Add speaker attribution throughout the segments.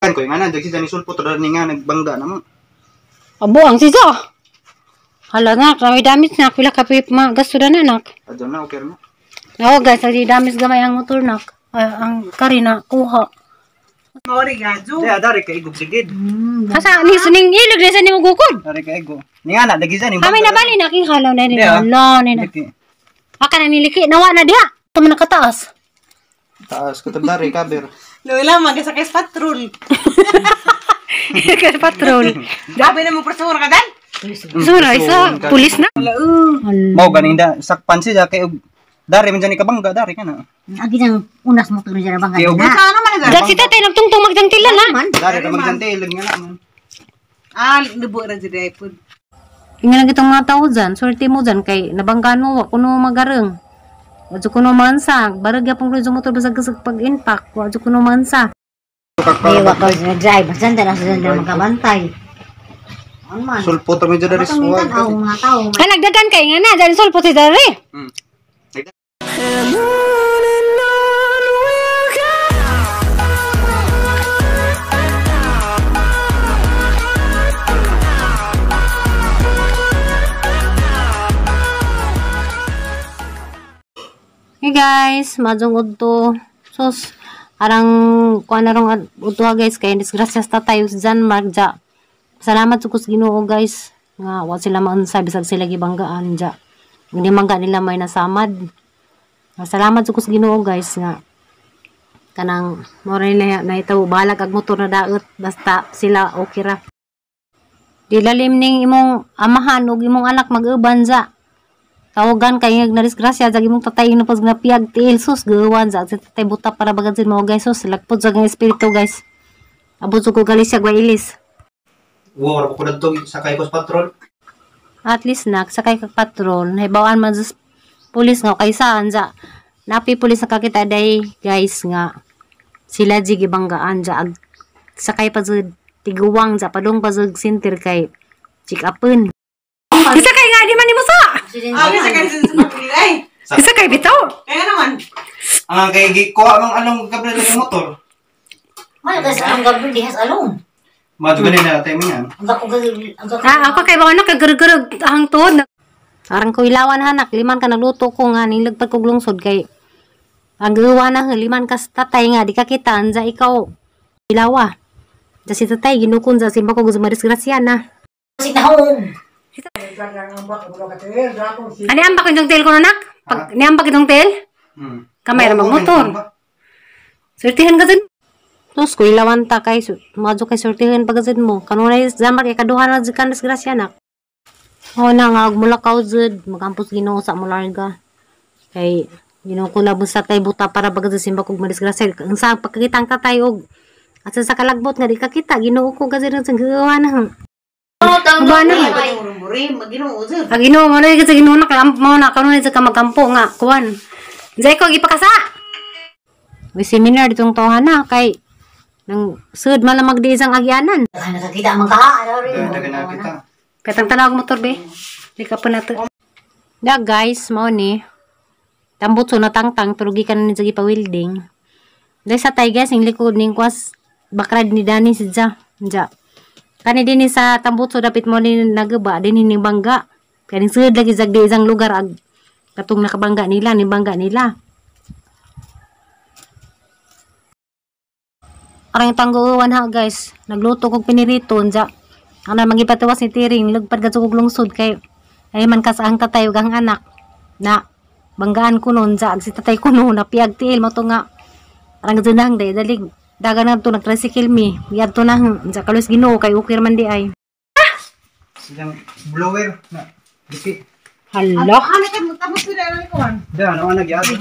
Speaker 1: Kan ko nga na dagsi ni sulpot ra ni nga nagbangga na mo.
Speaker 2: Abo ang sisa. Hala na, kami damage na pila ka pip ma gasto na nak.
Speaker 1: Adyo na okay ra mo.
Speaker 2: Awa guys, ali damage gamay ang motor nak. Ay, ang kari na kuha.
Speaker 3: Maori gajo.
Speaker 1: Di dari kay igog sigid.
Speaker 2: Asa ni suning ilog na sa nimo gukod.
Speaker 1: Dari kay igo. Ni nga na dagsi ni
Speaker 2: Kami na bali na king halaw na ni.
Speaker 1: Di, ah.
Speaker 2: Hala ni na. Aka na niliki nawa na diha. Tuma nakataas.
Speaker 1: Taas ko dari kaber.
Speaker 3: Lola magasakay sa patrol.
Speaker 2: Kay patrol.
Speaker 3: Gabi na mo preso ka dan.
Speaker 2: Sura isa pulis na.
Speaker 1: Mao ganing da sakpan siya kay og dari man ni kabangga dari kana.
Speaker 4: Agi nang unas mo tuloy dyan bangga.
Speaker 1: Kay og
Speaker 4: Na.
Speaker 3: Ano man na?
Speaker 2: Dag si tatay nagtungtong magdangtilan ha.
Speaker 4: Man.
Speaker 1: dari ra magjantilag nga na man.
Speaker 3: Ah, lubo ra jud ay pud.
Speaker 2: Inga lang itong mga tao dyan, swerte mo dyan kay nabanggaan mo, wa kuno magareng. Wa jud kuno mansa, barag yapong lujo motor basag kasag pag-impact, wa jud kuno mansa.
Speaker 4: Di wa ko drive. Basta na sa dyan magkabantay. Ano man.
Speaker 1: Sulpot ra medyo dari
Speaker 4: Ang
Speaker 1: suwag.
Speaker 4: tao mga tao.
Speaker 2: Ay, nagdagan kay nga na, dyan sulpot si dere. Hey guys, madjong udto. Sus, arang kuan na rong udto guys kay disgrasya sa tayo sa John Mark ja. Salamat sa kus Ginoo guys nga wa sila maunsay bisag sila gibanggaan ja. Hindi mangga nila may nasamad. Salamat sa kus Ginoo guys nga kanang mo rin na nahitabo balag ag motor na daot basta sila okay ra. Di lalim ning imong amahan ug imong anak mag-uban ja. Tawagan kay nga nadisgrasya jag imong tatay no pag napiyag tiil sus gawan sa si tatay buta para bagad mo guys sus lagpod sa ang espiritu guys. Abot ko galis siya ilis.
Speaker 1: Wow, ra ko dadto sakay ko sa patrol.
Speaker 2: At least nak sakay kag patrol nahibawaan man sa pulis nga kay saan ja. Napi pulis nakakita day guys nga sila di gibanggaan ja ag sakay pa jud tiguwang ja padung pa jud sinter kay check upon. Isa kay nga di man nimo sa.
Speaker 3: Ah, sakay sa patrol ay.
Speaker 2: Isa kay bitaw.
Speaker 3: Kaya naman.
Speaker 1: Ang kay gikuha mang along gabi ng motor.
Speaker 4: Man kasi ang gabi dihas along.
Speaker 1: Madyo gani na tayo mo yan.
Speaker 4: Ang dako ang dako.
Speaker 2: Ah, ako kay ba anak kagurugurug ang tuod. Arang ko ilawan hanak, liman ka nagluto ko nga nilagpad kog lungsod kay ang gawa na liman ka sa tatay nga di ka kita anja ikaw ilawa. Ja si tatay ginukon sa simba ko gusto madisgrasya na.
Speaker 4: Sinahong.
Speaker 2: Ani ang bakit itong tail ko anak? Pag ni ang bakit itong tail? Kamay ra magmotor. Surtihan ka dun. Tos ko ilawan ta kay madyo kay surtihan pag jud mo. Kanunay zamar kay kaduha na jud ka disgrasya nak. O na nga og mulakaw jud magampos Ginoo sa mularga. Kay Ginoo ko labon sa tay buta para bagad sa simba kog madisgrasya. Ang sa pagkakitang tatay og at sa kalagbot nga di ka kita Ginoo ko gazid sa gawa na. Ba na? Ang Ginoo mo na sa Ginoo na kay mo na kanunay sa ka magampo nga kuan. Jay ko gipakasa. May seminar ditong tawhan na kay nang sud man lang magdi isang agyanan.
Speaker 4: Nakakita man ka.
Speaker 1: Dagan na kita.
Speaker 2: Katang tanaw og motor be. Di ka pa nato. Da guys, mao ni. Tambot so natangtang pero gikan ni sa gipa-welding. Dahil sa tay guys, ing likod ning kwas bakrad ni Dani si Ja. Ja. Kani dinhi sa Tambutso dapit mo ni nagaba dinhi ning bangga. Kaning sud lagi jag di isang lugar ag katong nakabangga nila ning bangga nila. Arang tangguan ha guys, nagluto kog pinirito unja. Ana mangipatawas ni Tiring lugpad kadto kog lungsod kay ay man kas ang tatay ug ang anak na banggaan ko nun ja si tatay ko no napiag tiil mo to nga arang dzinang day dalig dagan na to nagtricycle mi yadto na ja kalos Ginoo kay ukir man di ay.
Speaker 1: Siyang blower na diki.
Speaker 2: Hala.
Speaker 3: Ano kay tapos sila lang ko.
Speaker 1: Da ano ang nagyari.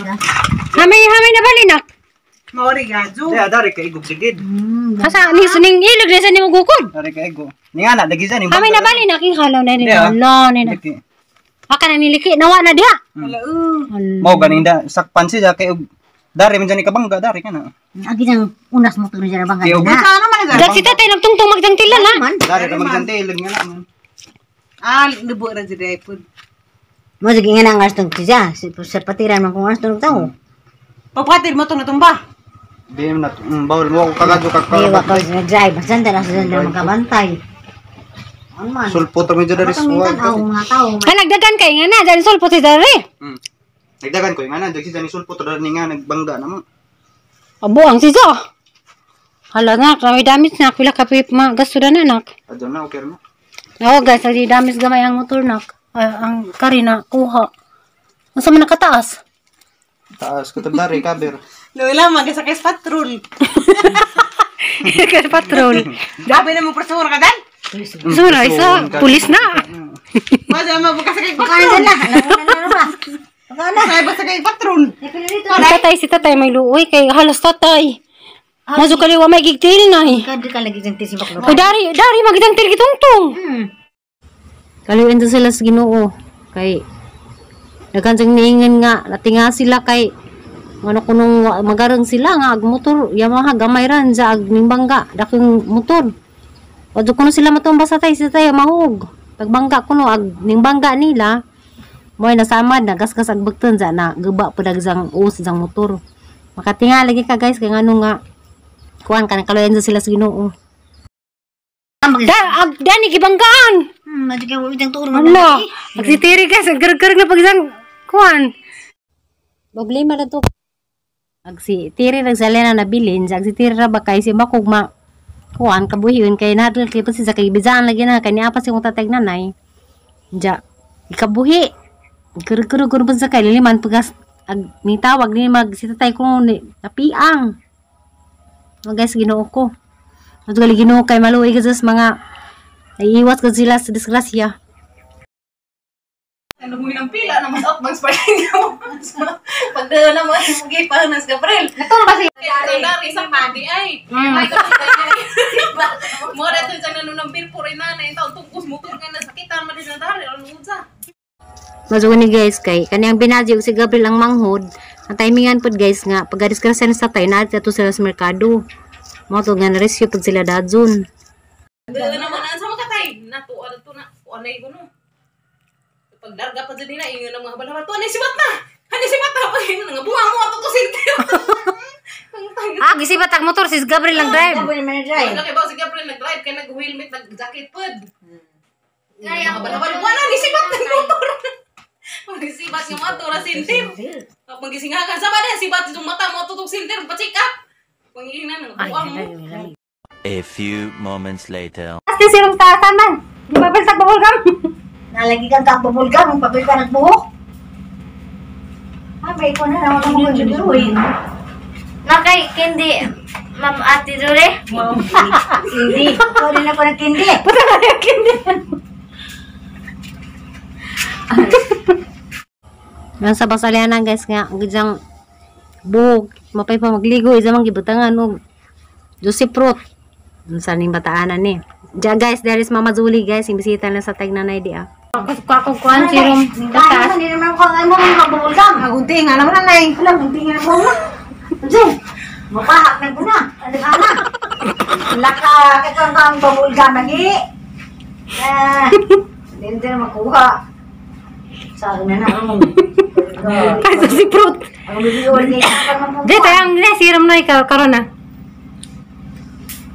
Speaker 2: Hamay hamay na balinak.
Speaker 3: Maori gajo.
Speaker 1: Di dari kay igog sigid.
Speaker 2: Asa ni suning ilog na sa nimo gukod.
Speaker 1: Dari kay igo. Ni nga na dagsi ni
Speaker 2: Hamay na balinak king halaw na ni.
Speaker 1: Di, ah.
Speaker 2: Hala ni na.
Speaker 1: Diki.
Speaker 2: Aka na niliki nawa na diha.
Speaker 3: Hala.
Speaker 1: Mao ganing da sakpan siya kay og dari man ni kabangga dari kana.
Speaker 4: Agi nang unas mo tuloy dyan bangga.
Speaker 1: Kay og
Speaker 4: Na.
Speaker 3: Ano man na?
Speaker 2: Dag si tatay nagtungtong magdangtilan ha.
Speaker 4: Man.
Speaker 1: dari ra magjantilag nga na man.
Speaker 3: Ah, lubo ra jud ay pud.
Speaker 4: Mo sige nga nang astong siya. Sa patiran man kung astong tao.
Speaker 3: Pagpatir mo tong natumba.
Speaker 1: BM na to. Bawal mo ako kagadyo
Speaker 4: Di wa
Speaker 1: kag
Speaker 4: ko nag-drive. Basta na sa dyan magkabantay. Ano man?
Speaker 1: Sulpot ra medyo dari
Speaker 4: Ang tao, mga tao.
Speaker 2: Ay nagdagan kay nga na, dyan sulpot si dari.
Speaker 1: Nagdagan ko nga na, dagsi dyan sulpot ra ni nga nagbangga na mo.
Speaker 2: Abo ang sisa. Hala na, may damage na pila ka ma gasto na nak.
Speaker 1: Adyo na okay ra na.
Speaker 2: Oo guys, ay damage gamay ang motor nak. Ay, ang kari na kuha. Unsa man nakataas?
Speaker 1: Taas ko dari cover.
Speaker 3: Lola, magasakay sa patrol.
Speaker 2: Kay patrol.
Speaker 3: Dabi na mo preso ka dan.
Speaker 2: Sura isa, pulis na.
Speaker 3: Masa mo kasakay patrol.
Speaker 4: Pagkana.
Speaker 3: Ay basta kay patrol.
Speaker 2: Si tatay, si tatay may luoy kay halos tatay. Mazo kaliwa may gigtil na eh.
Speaker 4: Kada ka lagi dyan tisibak
Speaker 2: Oy, dari, dari magidang til gitungtong. Kaliwan to sila sa Ginoo kay daghan sang niingon nga natinga sila kay ano kunong magarang sila nga ag motor Yamaha gamay ran sa ag nimbangga dakong motor. Wadto kuno sila matumba sa tay, si tay mahug. Pagbangga kuno ag nimbangga nila mo'y nasamad na gasgas ag bagton sa na guba pud ag sang uos sang motor. Makatinga lagi ka guys kay ngano nga kuan ka kaloyan sila sa Ginoo. Da ag dani gibanggaan.
Speaker 4: Madyo kayo itang tuon.
Speaker 2: Ano? Nagsitiri guys, ang garag-garag na pagisang kuan. Problema na to. Ag si tiri nagsalena na bilin, ag si tiri ra ba kay si bakog ma kuan kabuhion kay nadal kay pasi sa kaibizaan lagi na kay niya pa si kong tatay nanay. Ja, ikabuhi. Garag-garag kuno pa sa kay liliman pagas ag nitawag ni mag si tatay ko ni napiang. Oh, guys, Ginoo ko. At gali Ginoo kay maluoy ka sa mga naiiwas ka sila sa disgrasya.
Speaker 3: Ano mo ng pila na mas outbangs pa rin mo. Pagdala na mo ay pahanas Gabriel.
Speaker 2: Ito ba si
Speaker 3: Dari sa pandi ay. Mo ra to sa nanunang pil puro na na taon tungkos motor nga nasakitan man sa dari ano unsa.
Speaker 2: Mazugo ni guys kay kaniyang binadyo si Gabriel ang manghod. Ang timingan pod guys nga pagka-disgrasya ni sa tay na ato sila sa merkado. Mo to nga na-rescue pud sila dadson.
Speaker 3: Dala naman ang sa makatay nato ano to na anay ko no. Pagdarga pa dyan nila, ingon ang mga balabal. Tuan, sibat na! Hani sibat na! Pag ingon nga, buha mo ato to sinter.
Speaker 2: Ah, gisibat ang motor si Gabriel ang drive.
Speaker 3: Wala kay ba si Gabriel nag-drive kay nag-helmet, nag-jacket pod. Kaya mga balabal, wala ni sibat ng motor. Magisibat nga motor ra sinter. Pag gisingakan sa ba sibat itong mata mo ato tong sinter, pa-check up. Pag-inan nga buha mo.
Speaker 5: A few moments later.
Speaker 2: Asti sirong tasan man. Di ba sa bubble gum?
Speaker 4: Nalagi kang kabubulgam, ang papel ka nagbuhok. Ah, may ikaw na naman ako mag-jubiluhin.
Speaker 6: Nakay kindi Ma'am Ate Dure.
Speaker 4: Hindi. Ikaw rin ako ng kindi.
Speaker 2: Puta na yung kindi. Yan sa basalianan guys nga ang gijang buhok mapay pa magligo isa mang gibutangan og Joseph Roth. Unsa ning bataanan ni. Ja guys, there is Mama Zuli guys, yung bisita lang sa tagnanay di ah. Ako kuan si Rom.
Speaker 4: Ano, hindi naman ako, ay mo magbubulgam.
Speaker 3: Agunti nga naman nanay.
Speaker 4: Alam, hindi nga ako na. Diyan, mapahak na ko na. Ano ka na? Laka, ikaw ang babulgam lagi. Ah, hindi na makuha. Sabi na na.
Speaker 2: Ay, Joseph Roth.
Speaker 4: Ang bibiwan niya, ang
Speaker 2: Di tayang ni si Rom na ikaw karon na.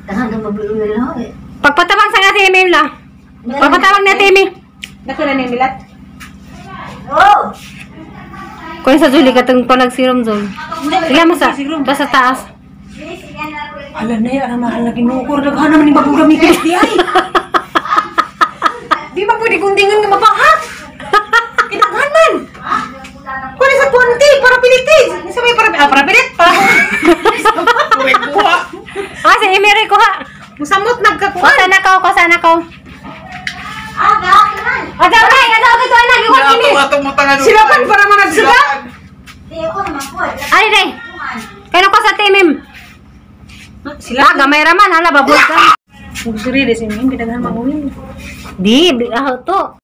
Speaker 4: Tahan ang babiwan lang eh.
Speaker 2: Pagpatabang sa ate Amy la. Pagpatabang na ate Amy.
Speaker 3: Dako na ni Milat.
Speaker 4: Oh!
Speaker 2: Kuya sa Julie katong palag si Rom zone. Sila masa basta taas.
Speaker 3: Ala na yan, ang mahal na ginukor. Daghan naman yung bagong gamitin di ay. Di ba pwede kong dingan nga mapahak? Kinaghan man. Kuha sa 20 para pilitin. Sa may para para pilit para.
Speaker 2: Ah, si Amy rin kuha.
Speaker 3: Musamot nagkakuha.
Speaker 2: Kusa na ko, kusa na ko. Adaw na, adaw ka to anak, ikuha kini.
Speaker 3: Sila pan para managsuga.
Speaker 4: Di ako naman ko.
Speaker 2: Ay, day. Kaya ko sa team. Sila gamay raman hala babul ka.
Speaker 3: Magsuri de sin, daghan manguhin.
Speaker 2: Di, ah to.